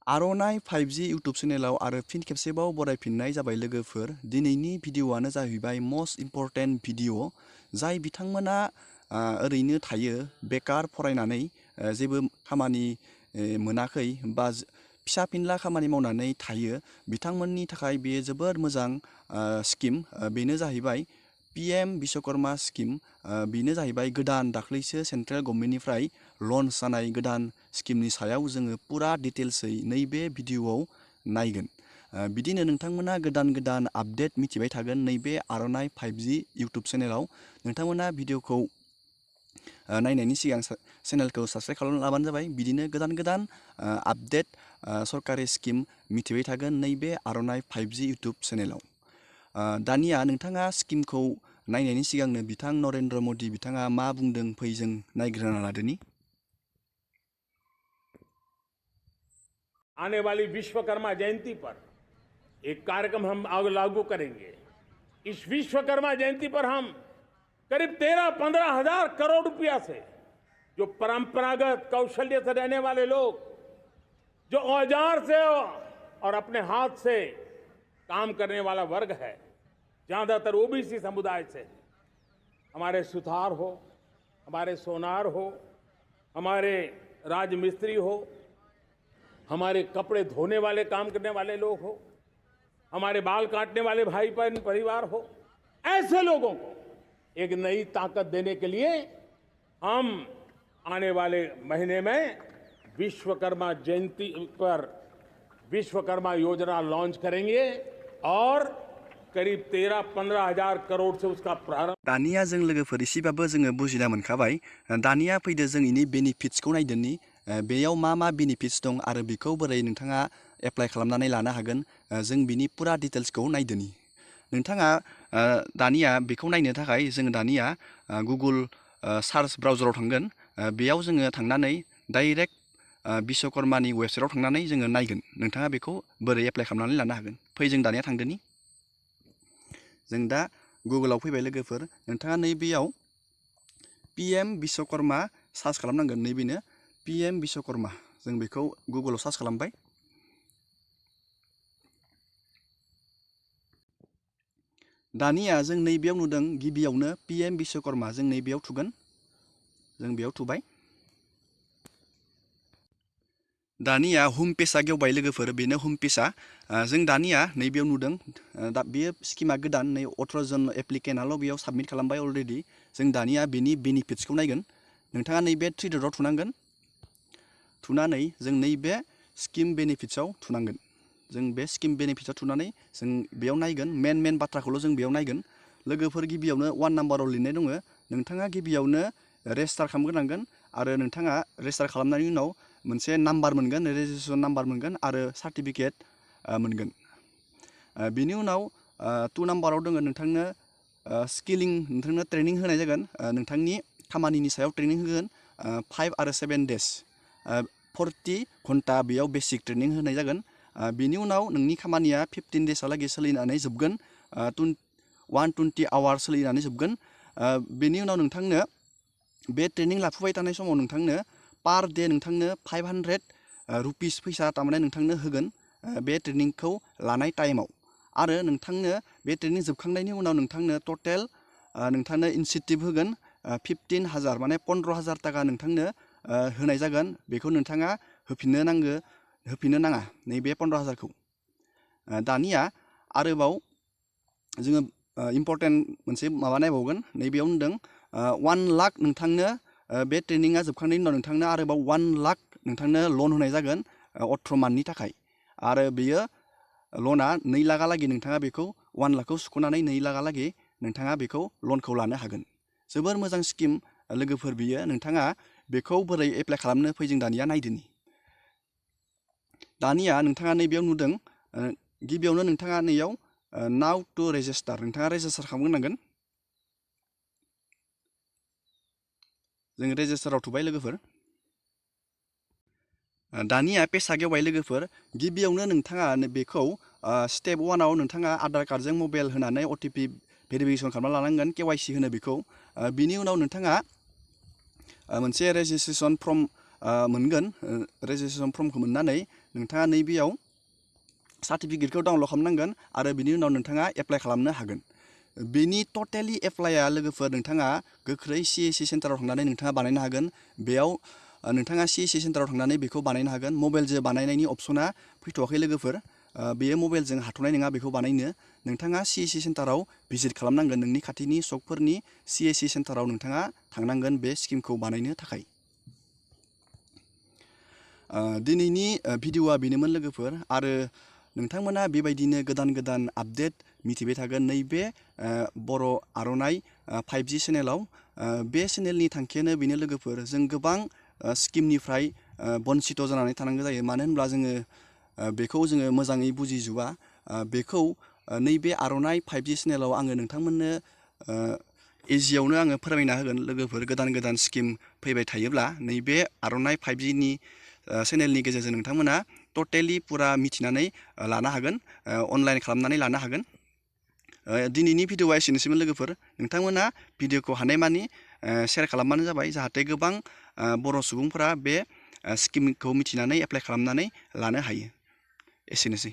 आर'नाइ 5G YouTube चेनेलाव आरो फिन खेबसेबाव बरायफिननाय जाबाय लोगोफोर। दिनैनि भिडिअ'आनो जाहैबाय मस्ट इम्परटेन्ट भिडिअ'। जाय बिथांमोना ओरैनो थायो बेकार फरायनानै जेबो खामानि मोनाखै बा फिसा फिनला खामानि मावनानै थायो बिथांमोननि थाखाय बेयो जोबोर मोजां स्किम। बेनो जाहैबाय PM विश्वकर्मा स्किम। बेनो जाहैबाय गोदान दाख्लैसो सेन्ट्रेल गभर्नमेन्टनिफ्राय लन्च जानाय गोदान स्किमनि सायाव जोङो पुरा डिटेल्सै नैबे भिडिअ'आव नायगोन। बिदिनो नोंथांमोना गोदान गोदान आपडेट मिथिबाय थागोन नैबे आर'नाइ 5G इउटुब चेनेलाव। नोंथांमोना भिडिअ'खौ नायनायनि सिगां चेनेलखौ साबस्क्राइब खालामना लाबानो जाबाय। बिदिनो गोदान गोदान आपडेट सरकारि स्किम मिथिबाय थागोन नैबे आर'नाइ 5G इउटुब चेनेलाव। दानिया नोंथाङा स्किमखौ नायनायनि सिगांनो बिथां नरेन्द्र मदि बिथाङा मा बुंदों फै जों नायग्रोना लादोनि। आने वाली विश्वकर्मा जयंती पर एक कार्यक्रम हम लागू करेंगे। इस विश्वकर्मा जयंती पर हम करीब 13-15 हजार करोड़ रुपया से जो परंपरागत कौशल्य से रहने वाले लोग, जो औजार से और अपने हाथ से काम करने वाला वर्ग है, ज्यादातर ओबीसी समुदाय से, हमारे सुथार हो, हमारे सोनार हो, हमारे राजमिस्त्री हो, हमारे कपड़े धोने वाले काम करने वाले लोग हो, हमारे बाल काटने वाले भाई बहन परिवार हो, ऐसे लोगों को एक नई ताकत देने के लिए हम आने वाले महीने में विश्वकर्मा जयंती पर विश्वकर्मा योजना लॉन्च करेंगे और करीब 13-15 हजार करोड़ से उसका प्रारंभ। दानिया जों लोगोफोर एसेबाबो जोङो बुजिना मोनखाबाय। दानिया फैदो जों इनि बेनिफिट्सखौ नायदोनि। बेयाव मा मा बेनिफिट्स दं आरो बेखौ बोरै नोंथाङा एप्लाइ खालामनानै लानो हागोन जों बिनि पुरा डिटेल्सखौ नायदोनि। नोंथाङा दानिया बेखौ नायनो थाखाय जों दानिया गुगल सार्च ब्राउजाराव थांगोन। बेयाव जोङो थांनानै डाइरेक्ट विश्वकर्मानि वेबसाइटआव थांनानै जोङो नायगोन नोंथाङा बेखौ बोरै एप्लाइ खालामनानै लानो हागोन। फै जों दानिया थांदोनि। जों दा गुगलाव फैबाय लोगोफोर। नोंथाङा नैबेयाव PM विश्वकर्मा सार्च खालामनांगोन। नैबेनो PM विश्वकर्मा जों बेखौ गुगलाव सार्च खालामबाय। दानिया जों नैबेयाव नुदों गिबियावनो PM विश्वकर्मा जों नैबेयाव थुगोन। जों बेयाव थुबाय। दानिया हम पेजआ गेवबाय लोगोफोर। बेनो हम पेजआ। जों दानिया नैबेयाव नुदों दा बेयो स्किमा गोदान नै 18 जन एप्लिकेन्टआल' बेयाव साबमिट खालामबाय अलरेडि। जों दानिया बेनि बेनिफिट्सखौ नायगोन। नोंथाङा नैबे 3 डटआव थुनांगोन। थुनानै जों नैबे स्किम बेनिफिट्सआव थुनांगोन। जों बे स्किम बेनिफिट्सआव थुनानै जों बेयाव नायगोन मेन बाथ्राखौल' जों बेयाव नायगोन। लोगोफोर गिबियावनो 1 नाम्बाराव लिरनाय दङ नोंथाङा गिबियावनो रेजिस्टार खालामग्रोनांगोन आरो नोंथाङा रेजिस्टार खालामनायनि उनाव मोनसे नाम्बार मोनगोन, रेजिस्ट्रेसन नाम्बार मोनगोन आरो सार्टिफिकेट मोनगोन। बिनि उनाव 2 नाम्बाराव दङ नोंथांनो स्किलिं, नोंथांनो ट्रेनिं होनाय जागोन। नोंथांनि खामानिनि सायाव ट्रेनिं होगोन 5 आरो 7 डेज 40 घन्टा बेयाव बेसिक ट्रेनिं होनाय जागोन। बिनि उनाव नोंनि खामानिया 15 डेजहालागै सोलिनानै जोबगोन। 120 आवार्स सोलिनानै जोबगोन। बेनि उनाव नोंथांनो बे ट्रेनिं लाफुबाय थानाय समाव नोंथांनो पार डे नोंथांनो 500 रुपिस फैसा थारमाने नोंथांनो होगोन बे ट्रेनिंखौ लानाय टाइमाव। आरो नोंथांनो बे ट्रेनिं जोबखांनायनि उनाव नोंथांनो टटेल नोंथांनो इनसेन्टिभ होगोन 15,000 माने 15,000 थाखा नोंथांनो होनाय जागोन। बेखौ नोंथाङा होफिननो नाङा नैबे 15,000खौ। दानिया आरोबाव जोङो इम्परटेन्ट मोनसे माबा नायबावगोन। नैबेयाव होनदों 1 लाख नोंथांनो बे ट्रेनिङा जोबखांनायनि उनाव नोंथांनो आरोबाव 1 लाख नोंथांनो लन होनाय जागोन 18 मान्थनि थाखाय। आरो बेयो लना 2 लाखहालागै नोंथाङा बेखौ 1 लाखखौ सुख'नानै 2 लाखहालागै नोंथाङा बेखौ लनखौ लानो हागोन। जोबोर मोजां स्किम लोगोफोर बियो। नोंथाङा बेखौ बोरै एप्लाइ खालामनो फै जों दानिया नायदोनि। दानिया नोंथाङा नैबेयाव नुदों गिबियावनो नोंथाङा नैयाव नाउ टु रेजिस्टार नोंथाङा रेजिस्टार खालामग्रोनांगोन। जों रेजिस्टाराव थुबाय लोगोफोर। दानिया पेजआ गेवबाय लोगोफोर। गिबियावनो नोंथाङा बेखौ स्टेप 1आव नोंथाङा आधार कार्डजों मबाइल होनानै OTP भेरिफिकेसन खालामना लानांगोन, KYC होनो बेखौ। बिनि उनाव नोंथाङा मोनसे रेजिस्ट्रेसन फर्म मोनगोन। रेजिस्ट्रेसन फर्मखौ मोननानै नोंथाङा नैबेयाव सार्टिफिकेटखौ डाउनलड खालामनांगोन आरो बिनि उनाव नोंथाङा एप्लाइ खालामनो हागोन। बेनि टटेलि एप्लाइआ लोगोफोर नोंथाङा गोख्रै CSC सेन्टाराव थांनानै नोंथाङा बानायनो हागोन। बेयाव नोंथाङा CSC सेन्टाराव थांनानै बेखौ बानायनो हागोन। मबाइलजों बानायनायनि अपसना फैथ'वाखै लोगोफोर। बेयो मबाइलजों हाथ'नाय नङा बेखौ बानायनो। नोंथाङा CSC सेन्टाराव भिजिट खालामनांगोन। नोंनि खाथिनि सकफोरनि CSC सेन्टाराव नोंथाङा थांनांगोन बे स्किमखौ बानायनो थाखाय। दिनैनि भिडिअ'आ बेनोमोन लोगोफोर आरो नोंथांमोना बेबायदिनो गोदान गोदान आपडेट मिथिबाय थागोन नैबे बर' आर'नाइ 5G चेनेलाव। बे चेनेलनि थांखियानो बेनो लोगोफोर, जों गोबां स्किमनिफ्राय बन्सित जानानै थानांगौ जायो। मानो होनब्ला जोङो बेखौ जोङो मोजाङै बुजिजोबा। बेखौ नैबे आर'नाइ 5G चेनेलाव आङो नोंथांमोननो इजियावनो आङो फोरमायना होगोन लोगोफोर। गोदान गोदान स्किम फैबाय थायोब्ला नैबे आर'नाइ 5Gनि चेनेलनि गेजेरजों नोंथांमोना टटेलि पुरा मिथिनानै लानो हागोन, अनलाइन खालामनानै लानो हागोन। दिनैनि भिडिअ'आ एसेनोसैमोन लोगोफोर। नोंथांमोना भिडिअ'खौ हानायमानि शेयार खालामबानो जाबाय, जाहाथे गोबां बर' सुबुंफोरा बे स्किमखौ मिथिनानै एप्लाइ खालामनानै लानो हायो। एसेनोसै।